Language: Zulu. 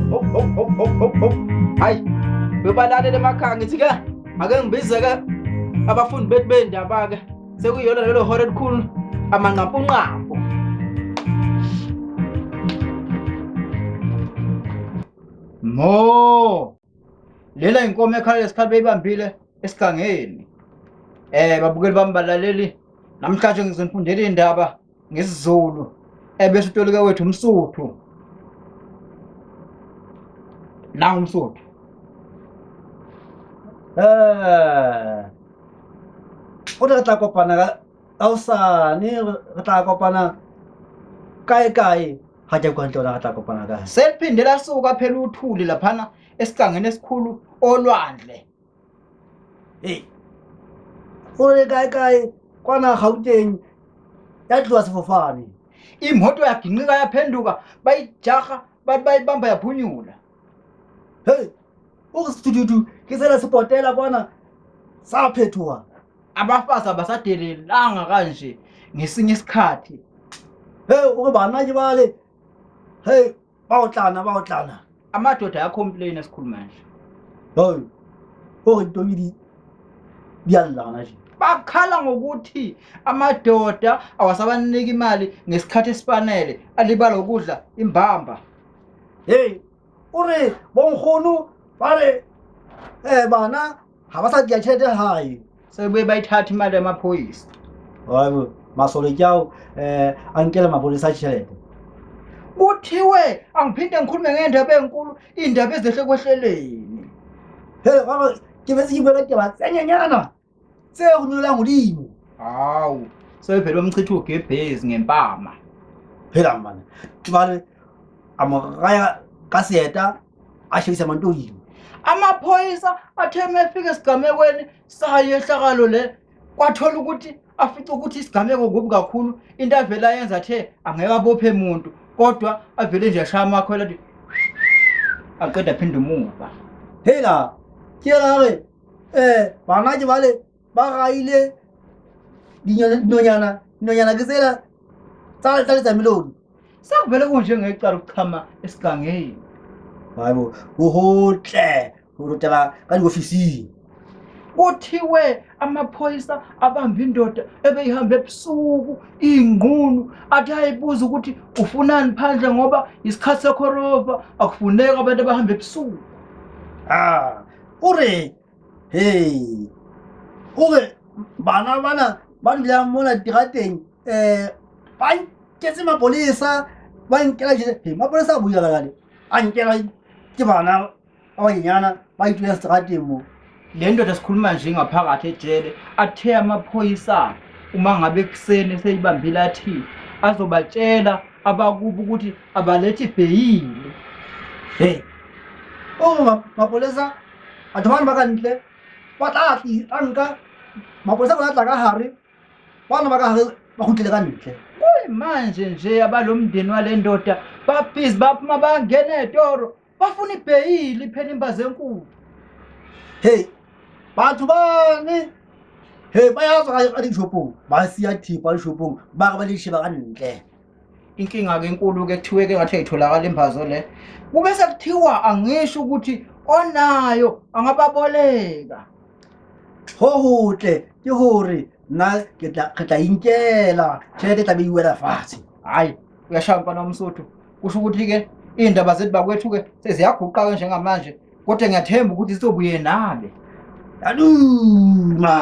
Hawu hawu hawu. Hayi, bebalalele emakhaya ngithi ke ake ngibize ke abafundi bethu bendaba ke sekuyiyona lelo hora elikhulu amanqampunqampu. Mo Lela inkomo ekhala lesikhathi beyibambile esigangeni. Babukeli bami balaleli namhlanje ngizonifundela indaba ngesiZulu ebese utolika wethu umSuthu. Nangu umSuthu. O re tla kopana ka hosane, re tla kopana kae kae. Ha ke kwa ntle re tla kopana kae. Seliphinde lasuka phela uthuli laphana esigangeni esikhulu olwandle. Hey. O re kae kae kwana Gauteng ya tloha sefofane. Imoto yaginqika yaphenduka bayijaha bathi bayibamba yaphunyula. Hey. O re setududu ke sela se potela kwana sa phethoha. Abafazi abasadelelanga kanje ngesinye isikhathi. Hey, o re bana ke bale. Hey, ba otlana ba otlana. Amadoda ayacomplain esikhuluma nje. Hey. O re ntomi di di a lla gona je. Bakhala ngokuthi amadoda awasabaniki imali ngesikhathi esifanele alibala ukudla imbamba. Hey, o re bonkgono ba re bana ga ba sa dia tšhelete gae. Sebuye bayithatha imali yamaphoyisa. Hayi masole ke ao a nkele mapolesa tšhelete. Kuthiwe angiphinde ngikhulume ngendaba enkulu, indaba ezehle kwehleleni. Hey, baba, ke bese ke bua ka taba tse nyenyana tse go nyolang godimo. Hawu, sebevele bamchitha ugebhezi ngempama. Phela mane, jwale a mo raya ka seeta a shebisa mantoimo. Amaphoyisa athe mefika esigamekweni sayehlakalo le kwathola ukuthi afica ukuthi isigameko kubi kakhulu into avele ayenza athe angeke abophe muntu kodwa avele nje ashaya amakhwela athi aqeda aphinde umuva. Hela, ke ra re bana ke bale ba gaile dinonyana dinonyana ke tsela tsa tsa letsamelodi. Sekuvele kunjengecala ukuchama esigangeni. Hayibo, ho hotle ho rutela ka diofising. Kuthiwe amaphoyisa abamba indoda ebeyihamba ebusuku ingqunu athi ayibuza ukuthi ufunani phandle ngoba isikhathi sekhorova akufuneki abantu abahamba ebusuku. Ah, o re hey, o re bana bana ba dulang mona terateng ba nketse mapolesa ba nkela hey, mapolesa a buila kale a nkela ke bana ba banyenyana ba itulela seterateng mo. Le ndoda sikhuluma nje ngaphakathi ejele athe amaphoyisa uma ngabe ekuseni seyibambile athi azobatshela abakubo ukuthi abalethi ibheyili. Hey, o mapolesa batho bano ba ka ntle ba tla tla nka mapolesa bona tla ka gare bana ba ka gare ba kgutlele ka ntle. Kuyimanje nje abalomndeni wale ndoda babhizi baphuma bangena etoro bafuna ibheyili phela imbazi enkulu. Hey, batho bane hey ba ya tswa ka dishopong ba siya thipa dishopong ba re ba le sheba ka ntle. Inkinga-ke enkulu-ke kuthiwe-ke ngathi ayitholakala imbazo le kube sekuthiwa angisho ukuthi onayo angababoleka. Ho hotle ke hore nna ke tla re tla inkela tjhelete e tla be e wela fatshe. Hhayi uyashaya mfana womSuthu kusho ukuthi-ke iy'ndaba zethu bakwethu-ke seziyaguqa-ke njengamanje kodwa ngiyathemba ukuthi zizobuye nabe. Yaduma.